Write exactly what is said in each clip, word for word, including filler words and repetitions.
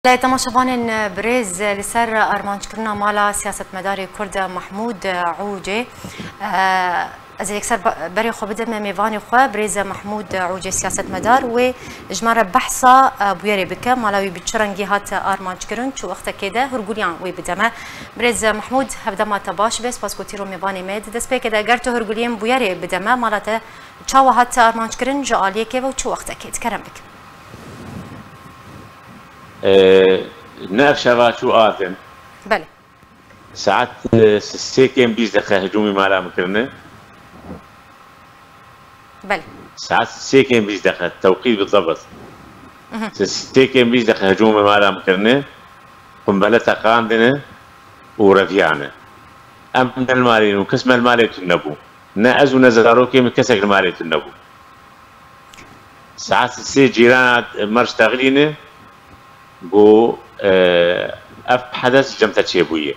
Belê, temaşevanên birêz, li ser armanckirina mala siyasetmedarê Kurd Mehmûd Ûcê, ez ê yekser be-, berê xwe bidim mêvanê xwe, birêz Mehmûd Ûcê siyasetmedar, wê ji me re behsa bûyerê bike, mala wî bi çi rengî hat armanckirin, çi wextekê de hûrgûliyan wê bide me. Birêz Mehmûd, hevdema te baş be, spas ku tîro mêvanê me di destpêkê de. Ger tu hûrgûliyên bûyerê bide me, mala te çawa hat armanckirin, ji aliyê kê ve û çi wextekê? Kerem bike. Ee, ne ev şeva çû a din. Belê. Saet, e, sê kêm bîst deqe hicûmî mala min kirine. Belê. Saet sê kêm bîst deqe, tewqît bi zebt. Sê kêm bîst deqe hicûmî mala min kirine. Qumbele teqandine û reviyane. Em ne li malê ne û kes me li malê tune nebû. Ne ez û ne zarokê min kesek li malê tune nebû. Saet sê cîrana me re ji texilî ne, got, e, ev hedes cem te çêbûye.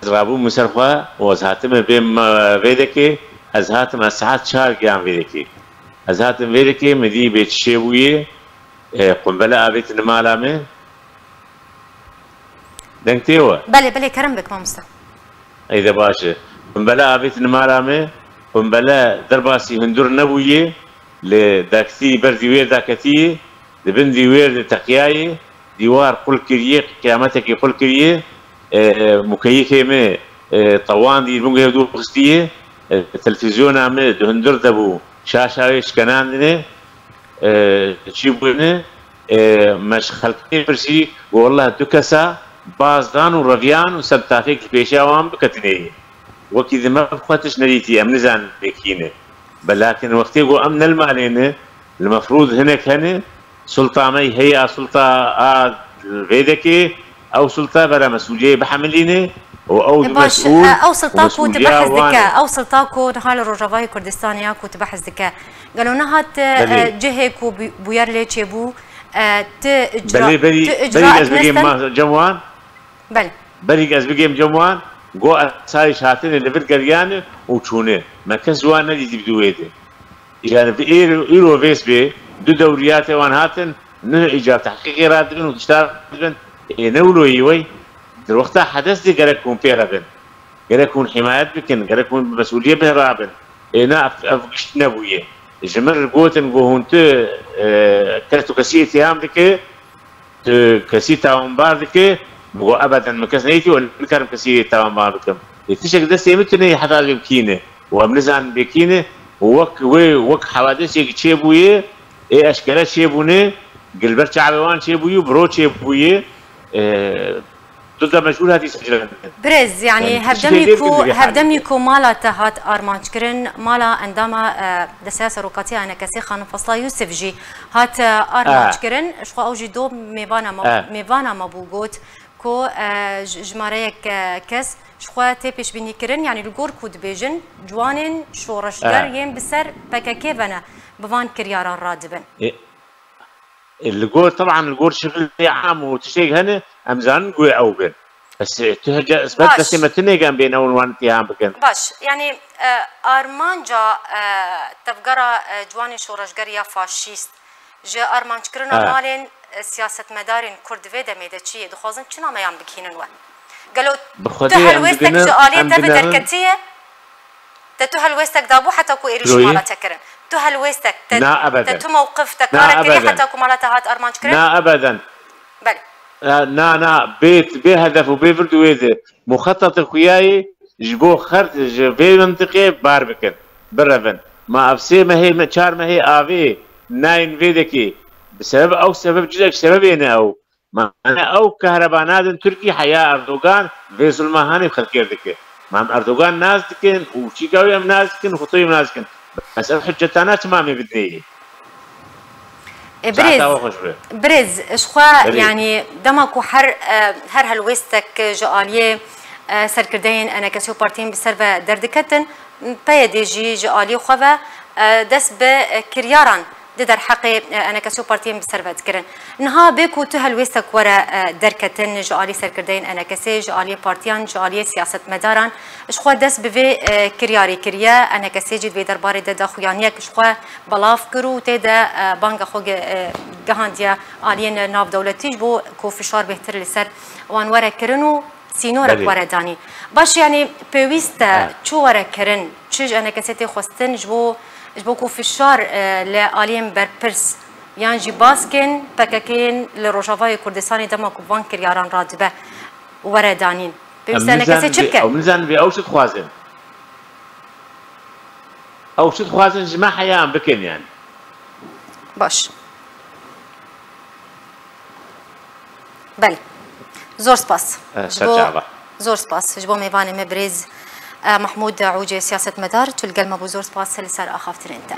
Ez rabûm min ser xwe û ez hatime bêm, e, vê dekê, ez hatim ez saet çar giyan vê dekê. Ez hatim vê dekê, min dî bê çi çêbûye, e, qumbele avêtine mala me. Deng tê we? Belê, belê, kerem bik mamoste. Ey de baş e. Qumbele avêtine mala me, qumbele derbasî hundur nebûye, li daktî ber dîwêr daketiyê, di bin dîwêr de teqiyayê, dîwar qul kiriye, qiyametekî qul kiriye, e, e, mukeyîfê me, e, tewandî li bin guhê dû xistiye, e, televîzyona me di hundur de bû, şaşa wê şikenandine, e, çi bûne, e, me ji xelkê pirsî, got, "Wallah du kesa baz dan û reviyan û ser tafêk ji pêşiya wan biketinê." Wekî di me xwe tişt nedîtî, em nizanin bê kî ne. Belakin wextê ku em ne li malê ne, li mefrûd hinek hene, sulta me heye a sulta a vê dekê, ew sulta vera mesûliyeyê bihemilîne û ew di Baş, mesûl e, ew û silta ku tu mesûliya behs wan dike, e. Ew silta ku niha li Rojavayê Kurdistanê ya ku tu behs dike. Gelo nehat, e, Belê. Cihê ku bû-, bûyer lê çêbû, e, ti icra, Belê berî, ti berî icraat ez bigêm nestin? ma-, cem wan, Belê. Berî ez bigêm cem wan, got, "Esayîş hatine li vir geriyane û çûne." Me kes ji wan nedîtî bi dû wê de. Yani bi êr-, îro vês bê, du dewriyatê wan hatin, ne îcar tehqîqê radibin û tişta radibin. Ê ne wilo yî wey? Di wexta hedes de gerek hûn pê re bin. Gerek hûn himayet bikin, gerek hûn bi mesûliyê bin rabin. Ê na ev, ev gişt nebûye. Ji min re gotin, got, "Hûn tu, e, kes tu kesî îtiham dike, tu kesî tawanbar dike?" Min got, "Ebeden, min kes neytî û nikarim kesî tawanbar bikim. Ê tiştek destê min tune ye heta bê kî ne. Û em nizanin bê kî ne. Û wek wê, wek hewadisek çêbûye, ê eşkere çêbûne, gilber çavê wan çêbûye û bi ro çêbûye. E, Tu de mecbûr hatî sencirandin. Birêz, yanî Yani, hevdemî ku, hevdemî ku mala te hat armanc kirin, mala endama, e, Desteya Serokatiya E N K S'ê Xanim Fasla Yûsif jî hat, e, armanc kirin. Ji xwe ew jî do mêvana me, mêvana me bû, got ku, e, ji-, jimareyek, e, kes ji xwe tê pêşbînî kirin, yanî li gor ku dibêjin, ciwanên şoreşger yên bi ser P K K ve ne, bi van kiryaran radibin. E, Li gor, teban li gor şixilê am û tiştêk hene, em zanin guhê ew bin. Bes, e, tu hece isbat, destê me tune ye em bên ew wan îtîham bikin. Baş, yanî, e, armanca, e, tevgera, e, ciwanên şoreşger ya faşîst, ji armanckirina malên, e, siyasetmedarên Kurd di vê demê de çi ye? Dixwazin çi nameyan bigihînin we? Gelo tu helwêstek ji aliyê te ve derketiye? Te tu helwêstek dabû heta ku êrîş mala te kirin? Tu helwêstek, te, te tu mewqif, te karek kiriye heta ku mala te hat armanc kirin? Na ebeden. Belê. Na, na, bê, bê hedef û bê vir di wê de muxetetê xuyayê ji bo xert ji vê mintiqê bar bikin, birevin. Ma ev sê mehê, me çar mehê avê nayên vê dekê. Bi sebeb ew sebeb, cizek sebebê ne ew. Ma ne ew kehreba nadin Tirkî, heya Erdogan vê zulma hanê bi xelkê re dike. Ma em Erdogan nas dikin û çîka wê em nas dikin, xutoyê em nas dikin. Bes ev hicetana çima em ê bidinê yê? E, birêz, birêz, ji xwe, yanî dema ku her, e, her helwêstek ji aliyê, e, serkirdeyên E N K S û partiyên bi ser ve derdiketin, P Y D jî ji aliyê xwe ve, e, dest bi, e, kiryaran Di derheqê, e, enekesê û partiyên bi ser ve dikirin. Niha bê ku tu helwêstek were, e, derketin ji alî serkirdeyên enekesê, ji aliyê partiyan, ji aliyê siyasetmedaran, ji xwe dest bi vê, e, kiryarê kiriye. Enekesê jî di vê derbarê de daxuyaniyek ji xwe belav kir û tê de, e, banga xwe ge-, e, gihandiye aliyên navdewletî ji bo ku fişar bêhtir li ser wan were kirin û sînorek Belê. were danîn. Baş, yanî pêwîst e Ha. çi were kirin, çi ji enekesê tê xwestin ji bo, ji bo ku fişar, e, li aliyên berpirs yan jî baskên P K K'ên li Rojavayê Kurdistanê dema ku van kiryaran radibe were danîn. Pêwîst Em e enekesê nizanin çi vê, bike? Em nizanin vê ew çi dixwazin. Ew çi dixwazin ji me heya em bikin yani. Baş. Belê. Zor spas. Eh, Ji ser bo, çava. zor spas. Ji bo mêvanê me birêz, eh, Mahmûd Ûcê siyasetmedar, tu li gel me bû, zor spas li ser axaftinên te.